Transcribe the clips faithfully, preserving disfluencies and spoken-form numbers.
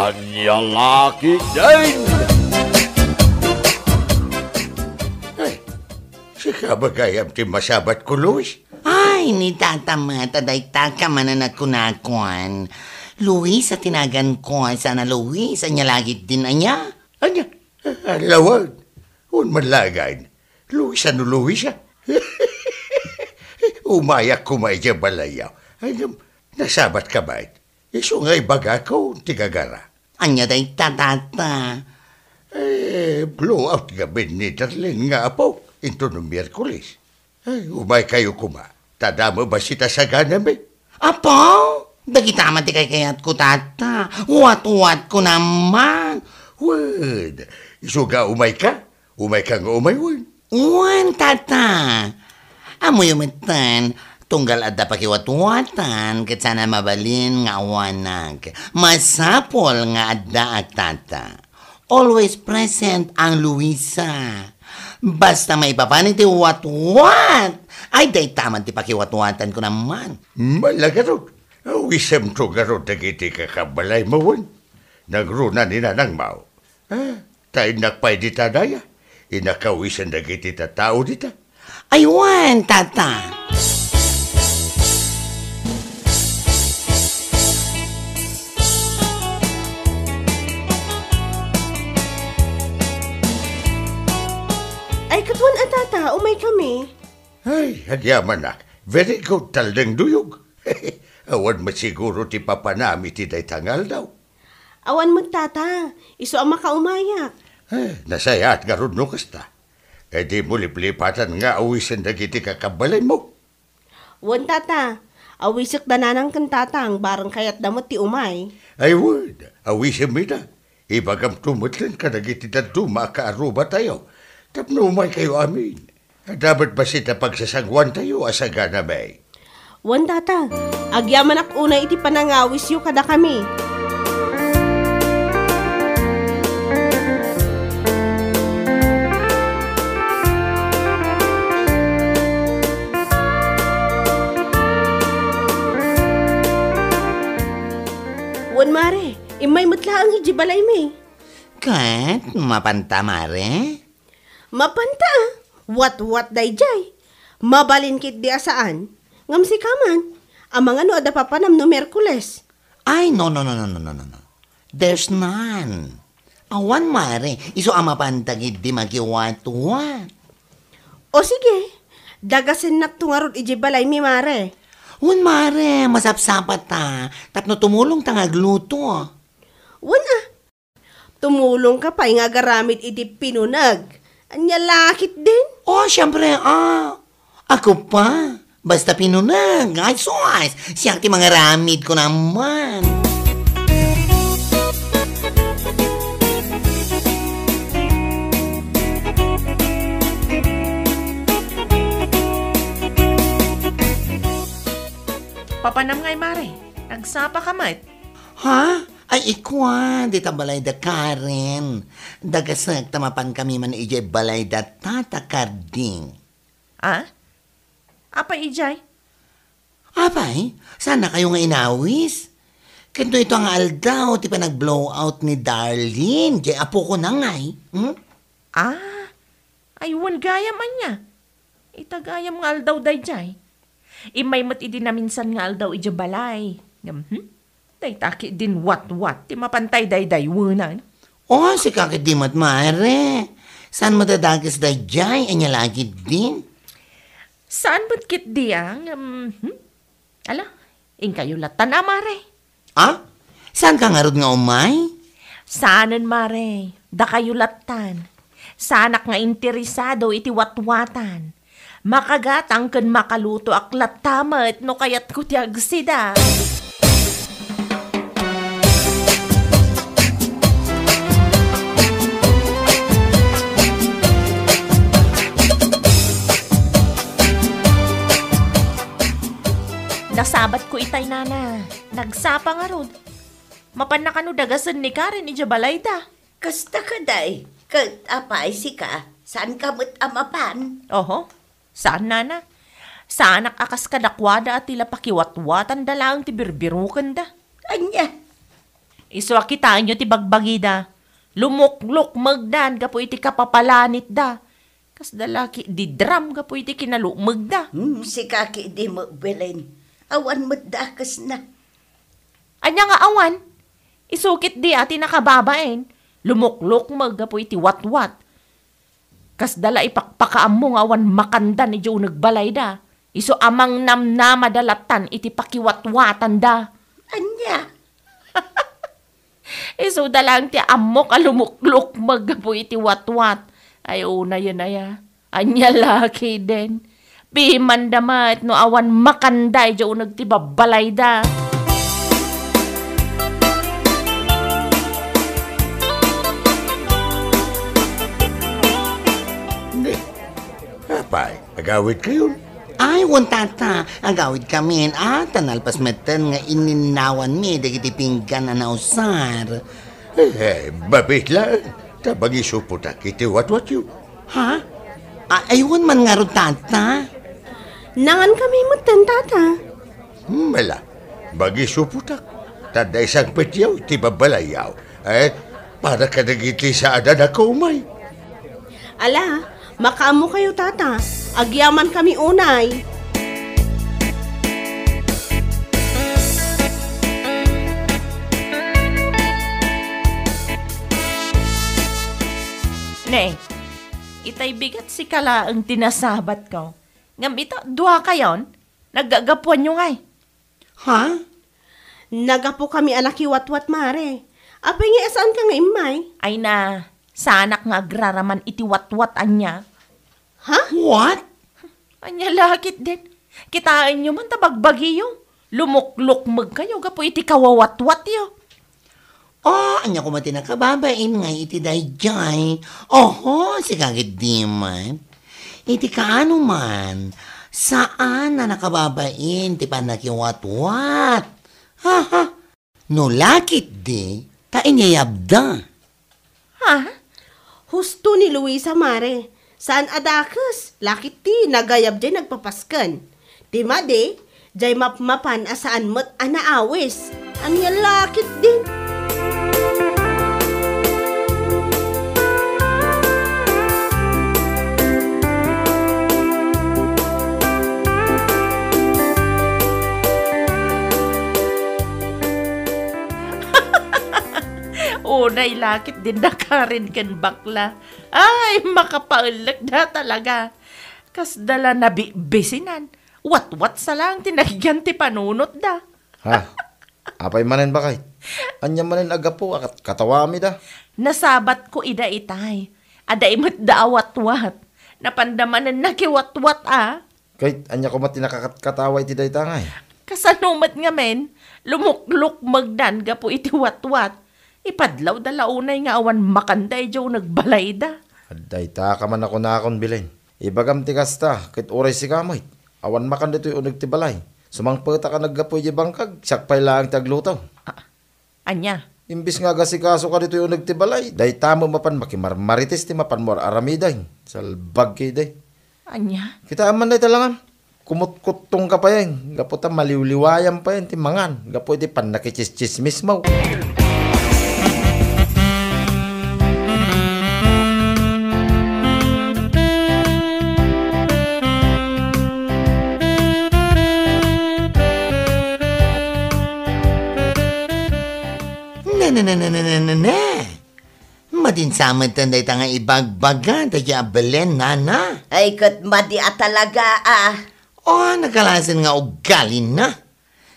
Ania la ketdin? Ay, sika ba gayam ti masabatko, Luis? Ay, ni Tata met, a dayta ka manen a kunakon. Luisa ti naganko, saan a Luis, ania la ketdin, ania? Ania? Lawen? Wen man laengen. Luisa no Luisa? Umayak koma idiay balayyo. Ay, ngem, nasabatka met. Isu nga ibagakon ti gagara. Ania dayta, Tata? Eh, blow out ngamin ni Darlene nga apok inton Miyerkules. Ay, umaykayo koma. Ta adda met bassit a saganami. Apo, dagita met ti kaykayatko, Tata. Watwatko naman. Wen, isu nga umayka. Umayka nga umay wen. Wen, Tata. Ammoyo metten, tunggal adda pakiwatwatan, ket saan a mabalin nga awanak. Masapul nga addaak, Tata. Always present ang Luisa. Basta maipapan iti watwat, ay dayta man ti pakiwatwatanko naman. Malagarod, awisemto garod dagiti kakabbalaymo wen. Nagruna ni nanangmo. Ah, ta innak pay dita daya. Innak awisen dagiti tattao dita. Ay wen, Tata. Ay, ket wen a, Tata, umaykami. Ay, agyamanak. Very good, Taldeng Duyog. Awan met siguro ti papanam iti dayta nga aldaw. Awan met, Tata. Isu a makaumayak. Eh, nasayaat ngarud no kasta. Eh, dimo liplipatan nga awisen dagiti kakabbalaymo. Wen, Tata. Awisek da nanang ken tatang, bareng kayatda met ti umay. Ay, wen, awisem ida. Ibagamto metten kadagiti dadduma a kaarrubatayo tapno umaykayo amin. Adda met bassit a pagsasangoantayo a saganami. Wen, Tata, agyamanak unay iti panangawisyo kadakami. Wen, Mare, immay met laeng idiay balaymi. Ket, mapanta, Mare? Mapanta, a. Watwat daydiay. Mabalin ketdi a saan. Ngem sika man, amangan no adda papanam no Miyerkules. Ay, no, no, no. There's none. Awan, Mare. Isu a mapanta ketdi makiwatwat. O sige, dagasennakto ngarud idiay balaymi, Mare. Wen, Mare, masapsapata. Tapno tumulongta nga agluto. Wen, a. Tumulongka pay nga agaramid iti pinuneg. Ania la ketdin? Oh, siempre, a. Ako pa. Basta pinuneg. Ay, sus! Siak ti mangaramidko naman. Papanam ngay, Mare. Nagsapaka met. Ha? Ay, ikua, dita balayda Karen. Dagasek ta mapankami man idiay balayda Tata Carding. Ah? Apay idiay? Apay, saannakayo nga inawis? Ket no ita nga aldaw ti panag-blow out ni Darlene, diay apokon ngay. Hmm? Ah, ay wen gayam ania. Ita gayam nga aldaw daydiay. Immay met idi naminsan nga aldaw idiay balay. Ngem, hmm? Dayta ketdin watwat ti mapantay daydaywenan. Oh, sika ketdi met, Mare. Saan met a dakes daydiay? Ania la ketdin? Saan met ketdi, a, ngem, hmm? Ala, inkayo lattan a, Mare. Ah? Saanka ngarud nga umay? Saanen, Mare. Dakayo lattan. Saanak nga interesado iti watwatan. Makagatang ken makalutoak latta met no kayatko ti agsida. Nasabatko itay, nana. Nagsapa ngarud. Mapanna kano dagasen ni Karen idiay balayda? Kasta kadi, ket apay sika, saanka met a mapan? Oho, saan, nana. Saanak a kas kadakuada a ti la pakiwatwatanda laeng ti birbirokenda. Ania? Isu a kitaenyo ti bagbagida. Lumuklukmegdan gapu iti kapapalanitda. Kasda la ketdi drum gapu iti kinalukmegda. Hmm, sika ketdi met, Belen. Awan met dakesna. Ania nga awan? Isu ketdi a ti nakababain. Lumuklukmeg gapu iti watwat. Kasda la ipakpakaammo nga awan makandan idiay uneg balayda. Isu a mangnamnamada lattan iti pakiwatwatanda. Ania? Isuda laeng ti ammok a lumuklukmeg gapu iti watwat. Ay, unayen aya. Ania la ketdin? Pimanda met no awan makanda idiay uneg ti babbalayda. Apay, agawidkayon? Ay, wen, tata, agawidkamin. Ah, ta nalpas metten nga inninnawanmi dagiti pinggan a nausar. Eh, mabit laeng, ta mangisupotak iti watwatyo. Ha? A-, ay, wen man ngarud, tata? Nangankami metten, tata. Mala, mangisupotak. Ta adda isangpetyo iti babbalayyo. Eh, para kadagiti saan a nakaumay. Ala, makaammokayo, tata. Agyamankami unay. Ne, itay bigat sika laeng ti nasabatko. Ngem ita, duakayon, naggagapuanyo ngay. Ha? Nagapokami a nakiwatwat, Mare. Apay nga saanka nga immay? Ay na, saanak nga agraraman iti watwat ania. Ha? What? Ania la ketdin? Kitaenyo man ta bagbagiyo. Lumuklukmegkayo gapu iti kawawatwatyo. Oh, ania koma ti nakababain nga iti daydiay? Oho, sika ketdi met. Iti kaano man, saan a nakababain ti pannakiwatwat. Ha, ha. No la ketdi, ta inyayabda. Ha? Husto ni Luisa, Mare. Saan a dakes, la ketdi nagayab diay nagpapasken. Ti madi, diay mapmapan a saan met a naawis. Ania la ketdin? Unay la ketdin nakarin ken bakla. Ay, makapaellekda talaga. Kasda la nabibisinan. Watwat sa laeng ti nagyan ti panunotda. Ha? Apay manen, baket? Ania manen a gapu a kat-, katawamida? Nasabatko ida itay. Adda met da a watwat. Napanda manen nakiwatwat a. Ket ania koma ti nakakatkatawa iti dayta ngay? Kasano met ngamin, lumuklukmegdan gapu iti watwat. Ipadlawda la unay nga awan makanda idiay uneg balayda. Dayta ka man a kunakon, Belen. Ibagam ti kasta, ket uray sika met, awan makan ditoy uneg ti balay. Sumangpetak a naggapu idiay bangkag, siak pay laeng ti agluto. Ah, ania? Imbis nga agasikasoka ditoy uneg ti balay, dayta met mapan makimarmarites ti mapanmo ar-aramiden. Salbag ketdi. Ania? Kitaem man dayta langam. Kumutkuttong ka payen, gapu ta maliwliwayam payen ti mangan, gapu iti pannakitsistsismismo. Ne, ne, ne, ne, ne, ne, ne, ne. Madin sa metten dayta nga ibagbaga daydiay a Belen, nana. Ay, ket madi a talaga, a. O, nagkalasen nga ugalina.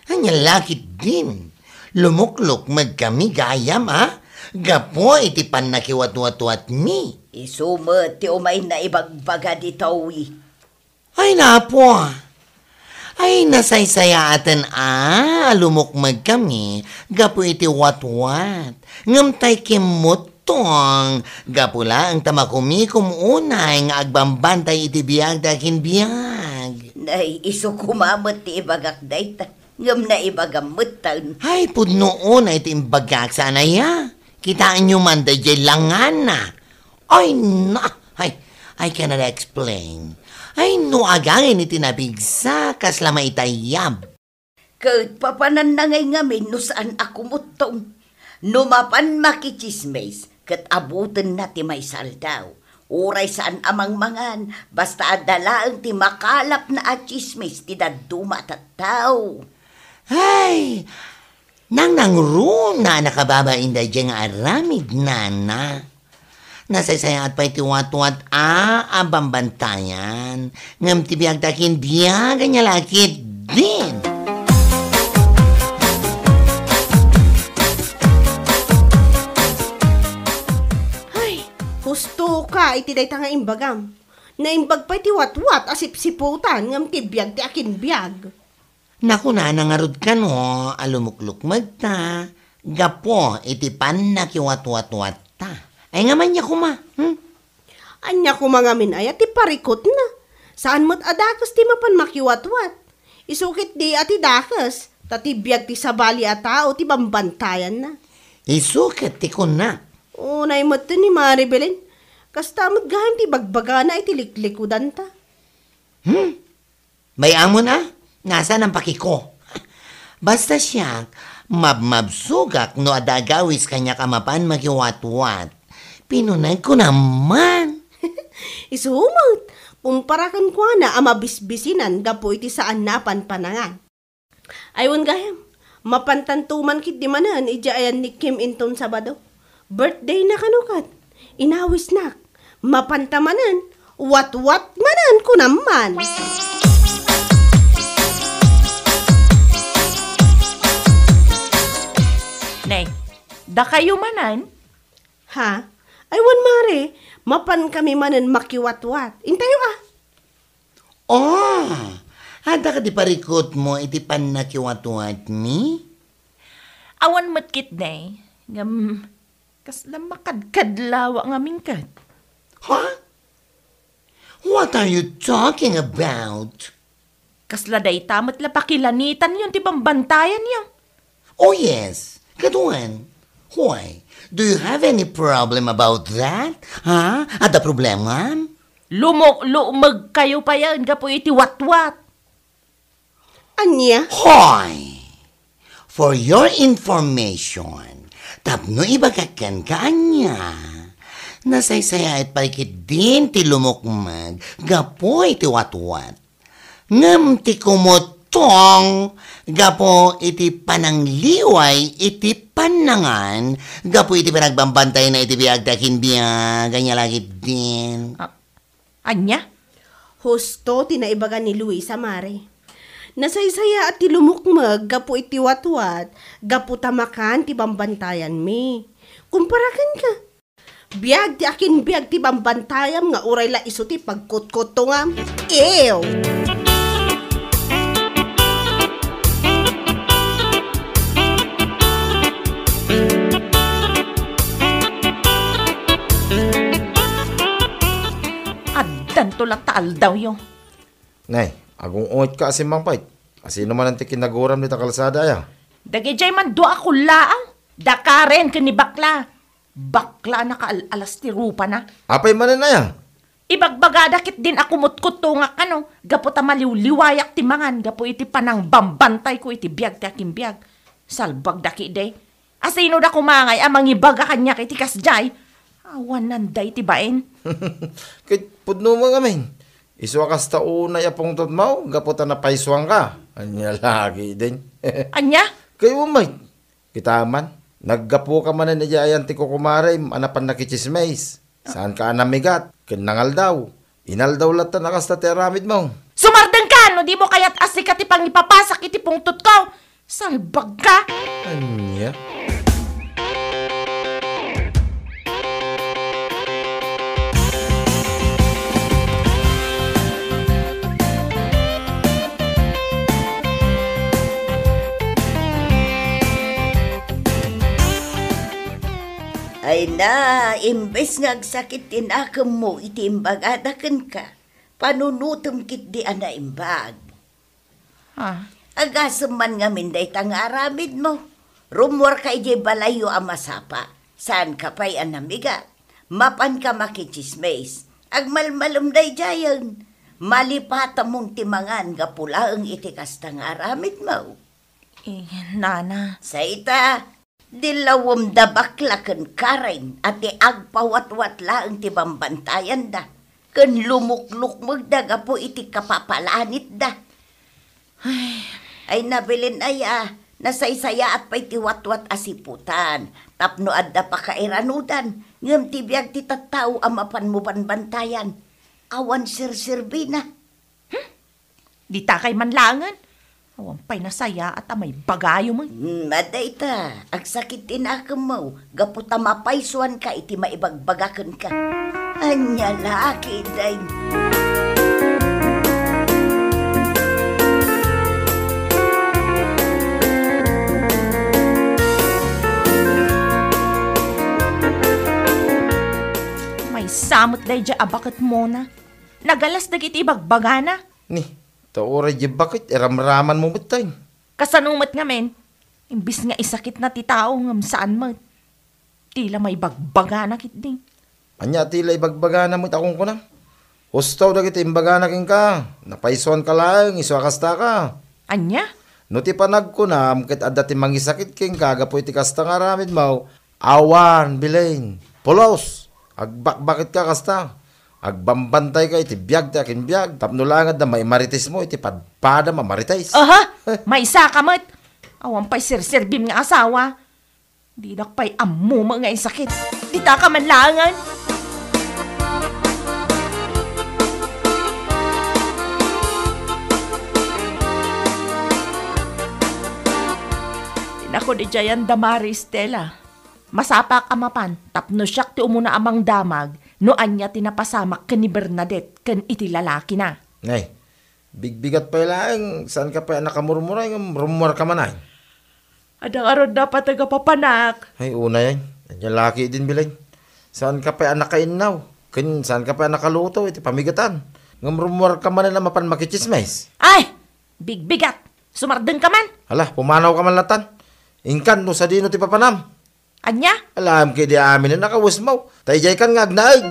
Ania la ketdin? Lumuklukmegkami gayam, a? Gapu iti pannakiwatwatwatmi. Isu met ti umayna ibagbaga ditoy. Ay, napo. Ay, nasaysayaaten a, a lumukmegkami gapu iti watwat. Ngem tay kimmuttong, gapu laeng ta makumikom unay nga agbambantay iti biagda ken biag. Nay, isu koma met ti ibagak dayta. Ngem naibagam metten. Ay, pudno unay ti imbagak, saan aya? Kitaenyo man daydiay langana. Ay, na! Ay, I cannot explain. Ay, no agangin iti napigsa, kasla maitayab. Ket papananna ngay ngamin no saan a kumuttong. No mapan makitsismis, ket abutenna ti maysa aldaw. Uray saan a mangmangan, basta adda laeng ti makalapna a tsismis ti dadduma a tattao. Ay, nangnangruna a nakababain daydiay nga aramid, nana. Nasaysayaat pay ti watwat a, a bambantayan, ngem ti biag ti akinbiag ania la ketdin. Ay, husto ka iti dayta nga imbagam. Naimbag pay ti watwat a sipsiputan ngem ti biag ti akinbiag. Nakunana ngarud kano a lumuklukmegta gapu iti pannakiwatwatwatta. Ay nga, ania koma, hmm? Ania koma ngamin aya ti parikutna? Saan met a dakes ti mapan makiwatwat. Isu ketdi a ti dakes, ta ti biag ti sabali a tao ti bambantayanna. Isu ket ti kunna. Unay met ni Mari Belen. Kasta met gayam ti bagbagana iti liklikudanta. Hmm? Bay-amon a, nasaan a pakiko? Basta siak, mabmabsogak no adda agawis kaniak a mapan makiwatwat. Pinunegko naman. Isu met, kumpara kenkuana a mabisbisinan gapu iti saanna a panpanangan. Ay wen gayam, mapantanto man ketdi manen idiay ayan ni Kim inton Sabado. Birthday na kano ket, inawisnak. Mapanta manen, watwat manen kunam man. Nay, dakayo manen? Ha? Ay wen, Mare, mapankami manen makiwatwat. Intayo a. Oh, adda kadi parikutmo iti pannakiwatwatmi? Awan met ketdi, ngem kasla makadkadlawa ngamin ket. Ha? What are you talking about? Kasla dayta met la pakilanitanyo ti bambantayanyo. Oh, yes. Ket wen? Why? Do you have any problem about that? Ha? Adda problemam? Lumukmegkayo payen gapu iti watwat. Ania? Hoy! For your information, tapno ibagak kenka ania, nasaysayaat pay ketdin ti lumukmeg gapu iti watwat. Ngem ti kumutong gapu iti panangliway iti pannangan, gapu iti panagbambantayna iti biag ti akinbiag, ania la ketdin. A-, ania? Husto ti naibaga ni Luisa, Mare. Nasaysayaat ti lumukmeg gapu iti watwat, gapu ta makan ti bambantayanmi. Kumpara kenka, biag ti akinbiag ti bambantayam nga uray la isu ti pagkutkuttongam. Ew! Addanto latta aldawyo. Nay, agung-ungetka a simmangpet. Asino manen ti kinaguram dita kalsada aya? Dagidiay man dua a kullaang. Da Karen ken ni Bakla. Bakla a nakaal-alas ti rupana. Apay manen aya? Ibagbagada ketdin a kumutkuttongak kano, gapu ta maliwliwayak ti mangan gapu iti panangbambantayko iti biag ti akinbiag. Salbagda ketdi. Asino da koma ngay a mangibaga kaniak iti kasdiay? Awanan dayta bain. Ket pudno met ngamin. Isu a kasta unay a pungtotmo, gapu ta napaysuanka. Ania la ketdin? Ania? Kayatmo met. Kita man, naggapuka manen idiay ayan ti kukumarem a napan nakitsismis. Saanka a namigat ken nangaldaw. Inaldaw latta a kasta ti aramidmo. Sumardengka no dimo kayat a sika ti pangipapasak iti pungtotko. Salbagka! Ania? Ay na, imbes nga agsakit ti nakemmo iti imbagada kenka, panunotem ketdi a naimbag. Ah. Agasem man ngamin dayta nga aramidmo. Rummuarka idiay balayyo a masapa. Saanka pay a namigat. Mapanka makitsismis. Agmalmalem daydiayen. Malipatamon ti mangan gapu laeng iti kasta nga aramidmo. Eh, nana. Sayta, Di lawem da bakla ken Karen a ti agpawatwat laeng ti bambantayanda, ken lumuklukmegda gapu iti kapapalanitda. Ay, ay, Nabilin aya, nasaysayaat pay ti watwat a siputan, tapno adda pakairanudan, ngem ti biag ti tattao a mapan mo banbantayan, awan serserbina. Hmm? Ditakay man laengen. Awan pay nasayaat a maibagayo met. Hmm, adda ita, agsakit ti nakemmo, gapu ta mapaysuanka iti maibagbaga kenka. Ania la, kiday. Maysa met daydiay a baket, Mona. Nagalas dagiti ibagbagana. Ni, ta uray di baket, iramraman mo met tay. Kasano met ngamin? Imbis nga isakitna ti tao, ngem saan met. Ti la maibagbagana ketdi. Ania ti la ibagbagana met a kunkunam? Husto dagiti imbagana kenka. Napaysuanka laeng, isu a kastaka. Ania? No ti panagkunam ket adda ti mangisakit kenka gapu iti kasta nga aramidmo, awan, Belen. Pulos! Agbakbaketka kasta. Agbambantayka iti biag ti akinbiag, tapno laeng adda maimaritismo iti padpadam a marites. Aha! Maysa ka met! Awan pay serserbim nga asawa. Dinak pay ammo met nga insakit. Ditaka man laengen. Inakon idiayen da Mari Estela. Masapak a mapan tapno siak ti umuna a mangdamag no ania ti napasamak ken ni Bernadette ken iti lalakina. Nay, bigbigat pay laeng, saanka pay a nakamurmuray ngem rummuarka man ay. Adda ngarud napateg a papanak. Ay, unay ay. Ania la ketdin, Belen. Saanka pay a nakainnaw, ken saanka pay a nakaluto iti pamigatan. Ngem rummuarka manen a mapan makitsismis. Ay! Bigbigat! Sumardengka man! Hala, pumanawka man latan. Inkan no sadino ti papanam. Ania? Alam ketdi amin a nakawesmo. Ta idiaykan nga agnaed.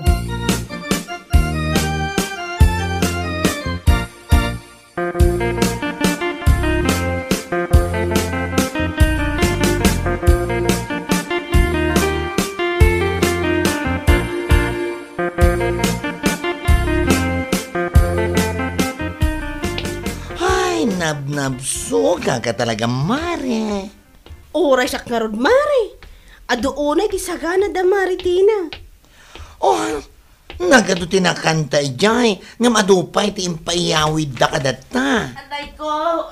Ay, nabnabsogak talaga, Mare. Uray siak ngarud, Mare. Adu unay ti sagana da Mare Tina. Oh, nagadu ti nakanta idiay, ngem adu pay ti impaiyawidda kadatta. Anay ko!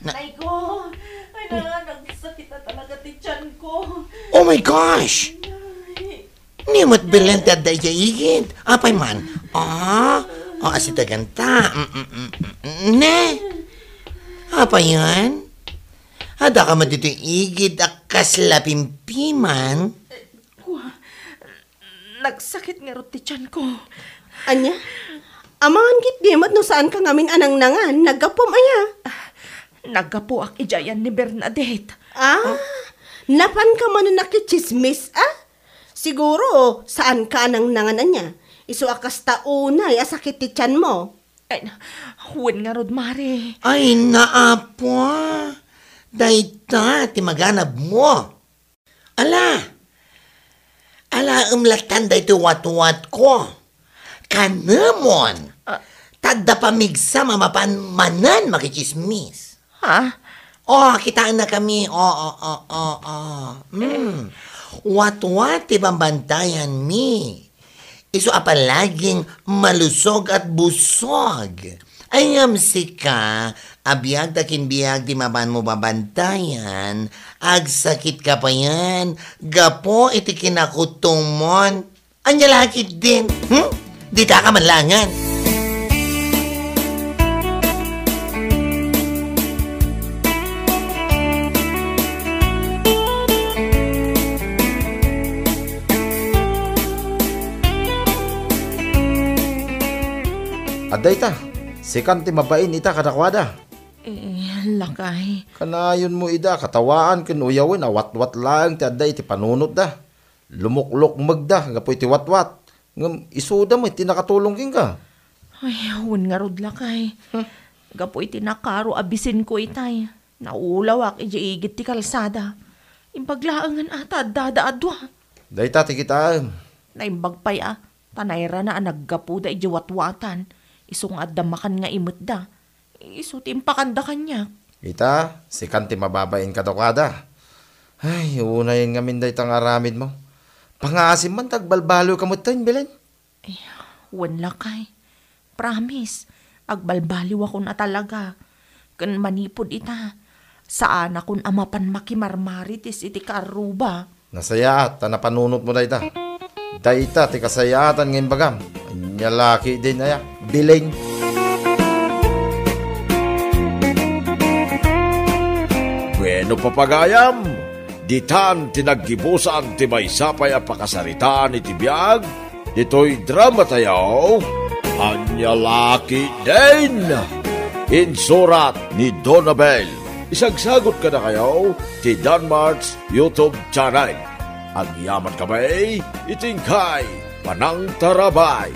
Na- Anay ko! Ay, na, nagsakit na talaga ti tiyan ko. Oh my gosh! Ay. Ni met Belen ti adda idiay igid. Apay man? Ah, oh, asitaganta. Mm, mm, mm, mm. Ne? Apay yan? Adda ka met ditoy igid a kasla pimpiman? Kua, nagsakit ngarud ti tiyan ko. Ania? Amangan ketdi met no saanka ngamin a nangnangan, naggapuam aya? Ah, naggapuak idiayen ni Bernadette. Ah, napanka manen a kitsismis, ah? Siguro, saanka a nangnangan ania? Isu a kasta unay a sakit ti tiyanmo. Ay, wen ngarud, Mare. Ay, naapua. Dayta ti maganabmo. Ala! Alaem latan daytoy watwatko. Kanemon! Ah. Ta adda pamigsam a mapan manen makitsismis. Ha? Oh, kitaennakami. Oh, oh, oh, oh, oh. Mm. Watwat ti bambantayanmi. Isu a palaging malusog at busog. Ay, ngem sika, a biag ta kinbiag ti mapanmo babantayan, agsakitka payen gapu iti kinakutongmon. Ania la ketdin? Hmm? Ditaka man laengen. Adda ita, sikan ti mabain ita kadakuada. Eh, lakay. Kanayonmo ida katawaan ken uyawen a watwat laeng ti adda iti panunotda. Lumuklukmegda gapu iti watwat, ngem isuda met ti nakatulong kenka. Ay, wen ngarud, lakay. Hmm. Gapu iti nakaro a bisinko itay, naulawak idiay igid ti kalsada. Imbag laengen a ta addada a dua. Dayta ti kitaem. Naimbag pay a, ta nairana a naggapuda iti watwatan, isu nga adda makan nga imetda. Isu ti impakanda kaniak. Ita, sikan ti mababain kadakuada. Ay, unayen ngamin dayta nga aramidmo. Pangaasim man ta agbalbaliwka metten, Belen. Eh, wen lakay. Promise, agbalbaliwakon a talaga. Ken manipud ita, saanakon a mapan makimarmarites iti kaarruba. Nasayaat ta napanunotmo dayta. Dayta ti kasayaatan nga imbagam. Ania la ketdin aya, Belen. Bueno, papagayam, ditan ti naggibusan ti maysa pay a pakasaritaan iti biag ditoy dramatayo, Ania la ketdin. Insurat ni Donabel. Isagsagut kadakayo ti Danmart's YouTube channel. Agyaman kami iti inkay panangtarabay.